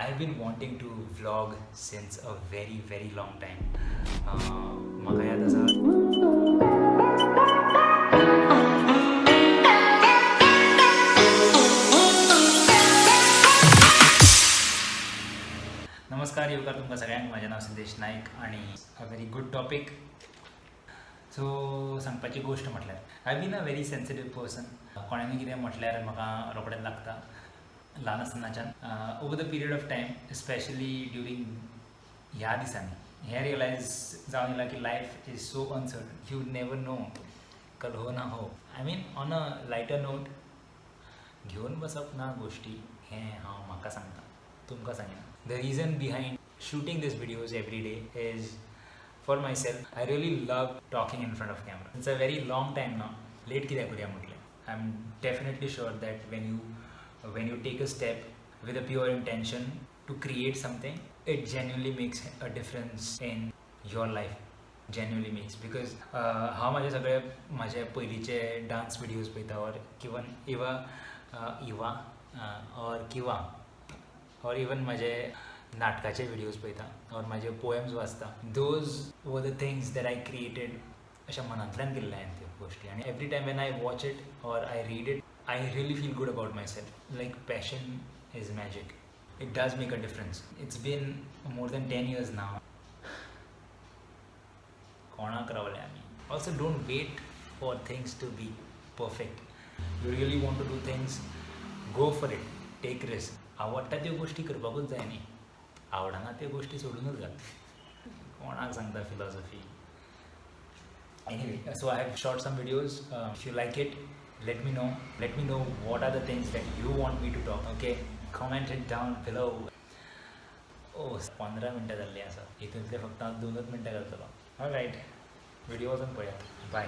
I have been wanting to vlog since a very very long time. म्हाका याद आसा, नमस्कार, येवकार तुमकां सगळ्यांक. म्हजें नांव सिद्धेश नायक आनी a very good topic. So सांगपाची गोश्ट म्हटल्यार, I been a very sensitive person. कोणानी कितें म्हटल्यार म्हाका रोखडेंच लागता ल्हान आसतनाच्यान. Over the period of time, specially during ह्या दिसांनी हें रियलायज जावन येयलां की life is so uncertain. You never know, कल हो ना हो. I mean, on a lighter note, घेवन बसप ना गोश्टी हें हांव म्हाका सांगता, तुमकां सांगिना. The reason behind shooting these videos every day is for myself. I really love talking in front of camera. It's a very long time now. Late कित्याक करुया म्हटलें. I am definitely sure that when you take a step with a pure intention to create something, it genuinely makes a difference in your life, genuinely makes, because हांव म्हाजे सगळे म्हाजे पयलींचे dance videos पळयता or Kevin Eva Eva or किंवा or even म्हाजे नाटकाचे videos पळयता ऑर म्हाजे पोएम्स वाचता. Those were the things that I created. अशें मनांतल्यान केल्ले हांवें त्यो गोश्टी आनी every time when I watch it or I read it, I really feel good about myself. Like, passion is magic. It does make a difference. It's been more than 10 years now. कोणाक रावले आमी. Also, don't wait for things to be perfect. You really want to do things, go for it, take risk. आवडटा त्यो गोश्टी करपाकूच जाय न्ही, आवडना त्यो गोश्टी सोडूनच घाल. कोणाक सांगता philosophy? Anyway, so I have shot some videos. If you like it, let me know. Let me know what are the things that you want me to talk. Okay, comment it down below. ओ, 15 मिनटां जाल्लीं आसा. हितूंतले फक्त हांव दोनूच मिनटां करतलो. Right, video वचून पळयात. बाय.